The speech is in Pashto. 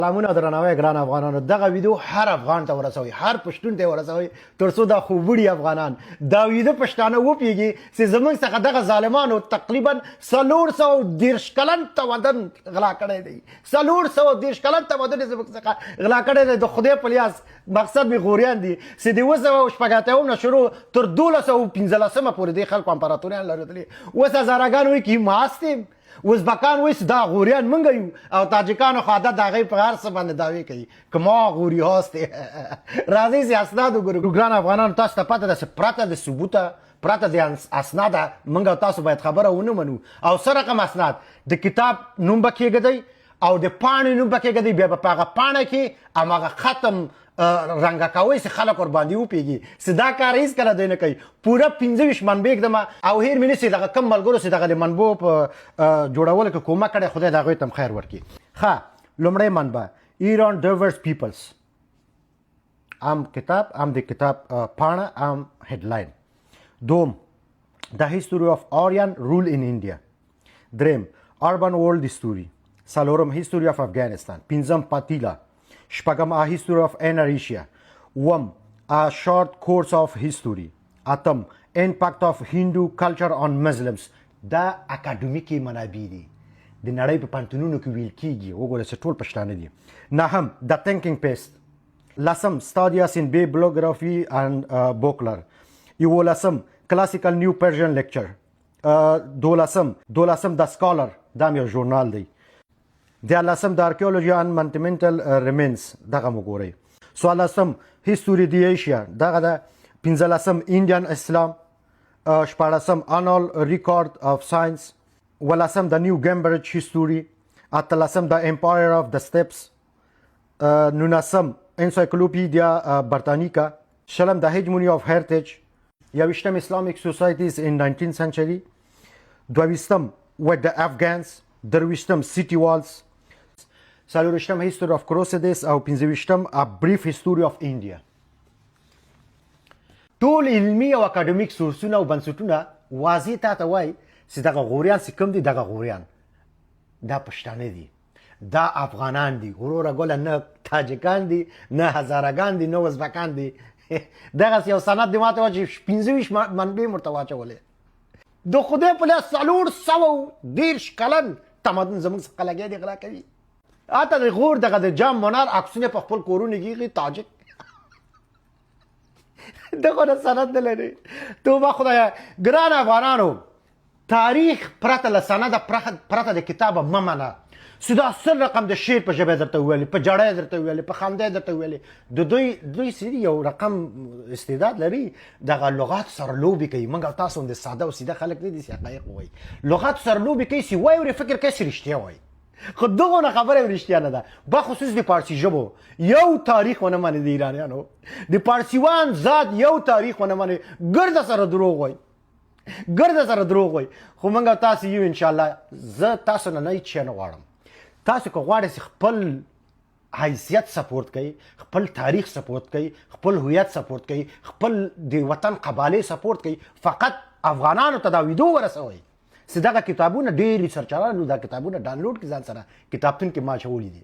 سلامونه درناوی ګران افغانانو، دغه ویډیو هر افغان ته ورسوي، هر پښتون ته ورسوي، ترڅو دا خوبړي افغانان دا ویده پښتانه وپیږي چې زمونږ څخه دغه ظالمانو تقریبا 430 کلن تمدن غلا کړی دی. 430 کلن تمدن زمونږ څخه غلا کړی دی. د خدای په لیاس مقصد می غوریان دي چې د 786 نه شروع تر 1215 پورې د خلکو امپراتوریان لرلې. اوس هزارګان وایي چې ما هستیم، ازبکان وایي چې دا غوریان مونږ یو، او تاجکانو خو عادت د هغوی په هر څه باندې دعوې کوي که ما غوري هاستې. راځئ چې اسناد وګورو. ګران افغانانو، تاسو ته پته ده چې پرته د ثبوته، پرته د اسناده مونږ او تاسو باید خبره ونه منو. او څه رقم اسناد؟ د کتاب نوم به کېږدئ او د پاڼې نوم به کېږدئ، بیا به په هغه پاڼه کې هماغه ختم رنګه کوئ چې خلک ورباندې وپېږي چې دا کار هېڅکله دی نه کوي. پوره 25 منبع ږدم او هېر مې نه سي دغه کم ملګرو چې دغه د منبعو په جوړولو کې کومک کړی، خدای د هغوی ته هم خیر ورکړي. ښه، لومړی منبع ایران ډیورس پیپلز، هم کتاب، هم د کتاب پاڼه، هم هډلاین. دوم The History of Aryan Rule in India. دریم Urban World History. څلورم History of Afghanistan. پنځم پاتیلا. شپږم A History of Inner Asia. اووم A Short Course of History. اتم Impact of Hindu Culture on Muslims. دا اکاډمیکې منابع دي، د نړۍ په پوهنتونونو کې ویل کیږي. وګوره چې ټول پښتانه دي. نهم The Thinking Pest. لسم Studies in Bibliography and Folklore. یولسم Classical New Persian Lecture. دولسم The Scholar، دا یو ژورنال دی. دیارلسم د Archaeology and Monumental Remains، دغه مو ګورئ. څوارلسم History the Asia، دغه ده. پنځلسم Indian Islam. شپاړسم Annal Record of Science. ولسم د New Cambridge History. اتلسم د Empire of the Steppes. نونسم Encyclopedia Britannica. شلم د Hegemony of Heritage. یوویشتم Islamic Societies in 19 Century. دوویشتم With the Afghans. درویشتم City Walls. څلورویشتم History of Crusaders. او پنځویشتم A Brief History of India. ټول علمي او اکاډمیک سورسونه او بنسټونه واضح تا ته وایي چې دغه غوریان چې کوم دي، دغه غوریان دا پښتانه دي، دا افغانان دي. وروره ګله، نه تاجکان دي، نه هزارګان دي، نه ازبکان دي. دغسې یو سند دې ماته واچوي، 25 منبع مې ورته واچولې. د خدای په لاس 430 کلن تمدن زموږ څخه لګیا دی غلا کوي. حتی د غور دغه د جام منار عکسونه په خپل کورونو کې تاجک دغه نه سند نه لري. توبه خدایا. ګران افغانانو، تاریخ پرته له سنده، پرته د کتابه مه منه. چې دا سل رقم د شعر په ژبه درته وویلې، په جړه یې درته وویلې، په خندا یې درته وویلې. د دوی سری یو رقم استعداد لري، دغه لغات سره لوبې کوي. موږ او تاسو هم د ساده او سیده خلک نه دي چې حقایق ووایي. لغات سره لوبې کوي چې وایي، فکر کوي چې رښتیا وایي، خو دغه نه خبره رښتیا نه ده. بخصوص د پارسي ژبو یو تاریخ ونه مني، د ایرانیانو د پارسیوان ذات یو تاریخ ونه مني، ګرده سره دروغ وایي، ګرده سره دروغ وایي. خو موږ تاسو یو ان شاء الله. زه تاسو نه نه هیڅ شی نه غواړم. تاسو که غواړئ چې خپل حیثیت سپورت کړئ، خپل تاریخ سپورت کړئ، خپل هویت سپورت کړئ، خپل د وطن قبالې سپورت کړئ، فقط افغانانو ته دا ویډیو ورسوئ چې دغه کتابونه، ډېر ریسرچرانو دا کتابونه ډانلوډ کړي، ځان سره کتابتون کې ما چولي دي.